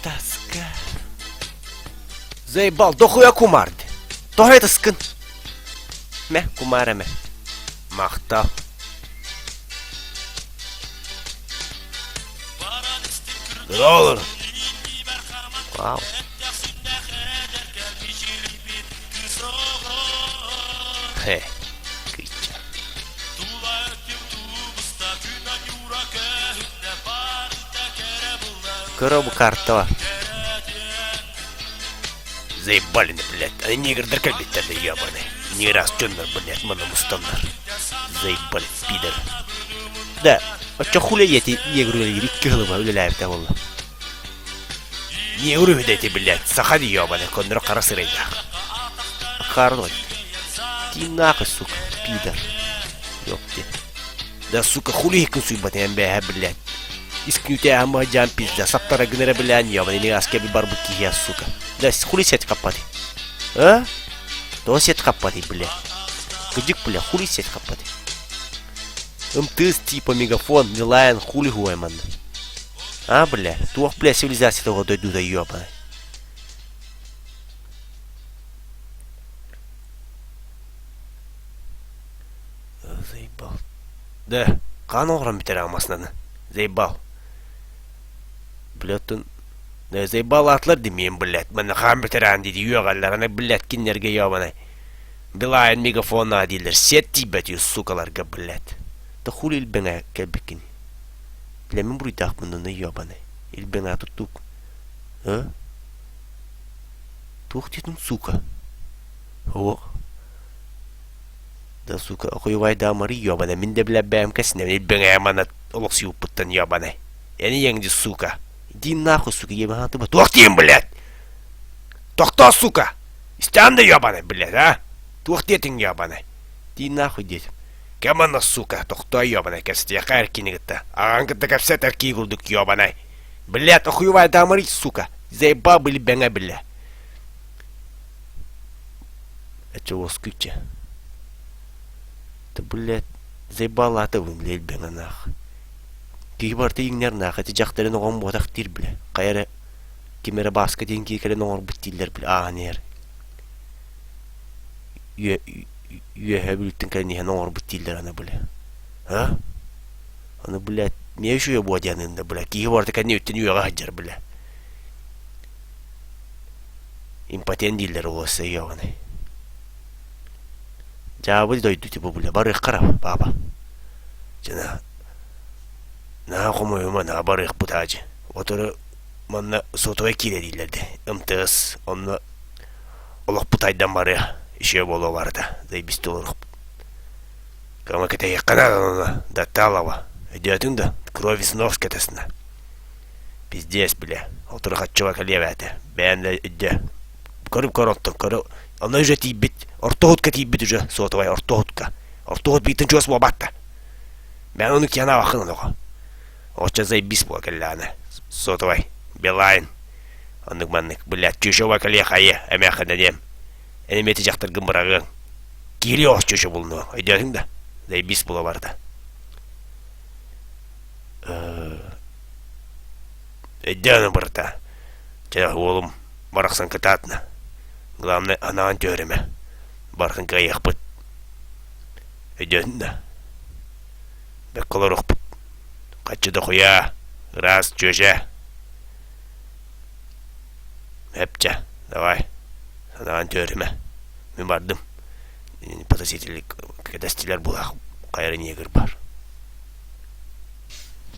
Таска. Заебал, дохуя кумарды. Тоҕо ытыскын? Мэ, кумаар эмэ. Махтал. Доллар. Вау. Хе. Кыча. Коробу карта. Заебали, блядь. Они негрдар кэлбиттэр да ебаные. Не раз дьоннор, блядь, манна мустаннар. Заебали, пидор. Да, оччо хуля ети негру икки хылыба үлэлээбитэ буолла. Негру үһү блядь, саха ебаный, коннор хара сырайдаах. Акаарын Ти нахуй, сука, пидор. Ёпти. Да, сука, хули иһиккин суйбат эн бээһэ, блядь. Искүүтээһин баһдьаан пизда, саптара гынара билээн ебаный, не аска би барбыт киһи, сука. Да, хули сет хаппаты? А? То сет хаппаты, блядь. Кыдьык, бля, хули сет хаппаты? МТС типа мегафон, Билайн, хули хуай манна. А, бля, туох, бля, цивилизация того дойдута, ебаный. Заебал. Да, хаан оҥорон бүтэр массыынаны. Заебал. Блядь, да заебал атлар димиэн, блядь. Манна хаан бүтэрэн диди үөҕэллэр, аны, блядь, кинилэргэ ебаный. Билайн мегафона дииллэр, сет тиийбэт сукаларга, блядь. Да хули илбэҥэ кэлбиккин. Бля, мин буруйдаахпын донно ебаный. Илбэҥэ туттук. А? Туох диэтин, сука? О. Да, сука, охуевайдаамары ебаный. Мин да билэрбээм кэсинэбин илбэҥэ манна олохсуйбуппуттан ебаный. Эн ийэҥ ди, сука. Иди нахуй, сука, ебаный Туох диэн, блядь? Тохтоо, сука! Истэҕин да ебаный, блядь, а? Туох диэтиҥ ебаный? Иди нахуй диэтим. Кэм манна, сука, тохтоо ебаный, кэпсэтиэххэ эр кини кытта. Аҕаҥ кытта кэпсэт эр кии курдук ебаный. Блядь, охуевайдаамары, сука. Заебал были бэҥэ, бля. Это уоскучча. Да, блядь, заебалаатыбын, блядь, бэҥэ нах. Киһи барыта иҥнэр нах, ити дьахтарын оҕом буотах диир, бля. Хайа эрэ ким эрэ Бааска диэн киһи кэлэн оҥорбут дииллэр, бля, ааһан иһэр. Үөһээ Бүлүүттэн кэлэн иһэн оҥорбут дииллэр аны, бля. А? Аны, блядь, мне еще буо диэн бля. Киһи барыта кэнниттэн үөҕэ сылдьар, бля. Импотент дииллэр уоса ебаный. Дьаабы дойду типа бля барыаххара папа. Жана наһаа хомойума наһаа барыахпыт аадьы. Оторо Манна сотовай киирэ дииллэр дии. МТС онно олохпут айдан барыа, еще буолуо барыта. Заебись олорохпут. Кама кэтэһиэххэ наада онно, Датталова. Өйдөөтүҥ да, кровь из нос кэтэснэ. Пиздец, бля. Отурахаччыга кэлиэбээтэ. Бэйэн да өйдөө. Көрүп көр оттон, көрү. Онно уже тиийбит, орто уһутка тиийбит уже, сотовай орто уһутка. Орто уһут биитин чугас буолбатта. Бэйэн ону киэн аахын оноҕо. Оччо заебись буола кэллэҕинэ. Сотовай, Билайн. Оннук маннык, блядь, Чучева кэлиэ хайа, эмээххинэниэм. Эн эмиэ ити дьахтаргын быраҕыаҥ. Киириэ оҕус Чуча булунуоҥ, өйдөөтүҥ да? Заебись буола барда. Өйдөөн барыта. Чэ, уолум, барахсан кытаатна. Главное, анаан түһэримэ. Барытын кыайыахпыт. Өйдөөтүн да? Бэккэ олоруохпут. Хаччы дохуйаа, ыраас чүөчэ. Эпчэ, давай, санаан түһэримэ. Мин бардым. Подозрительный кэтэстилэр булаах хайа негр бар.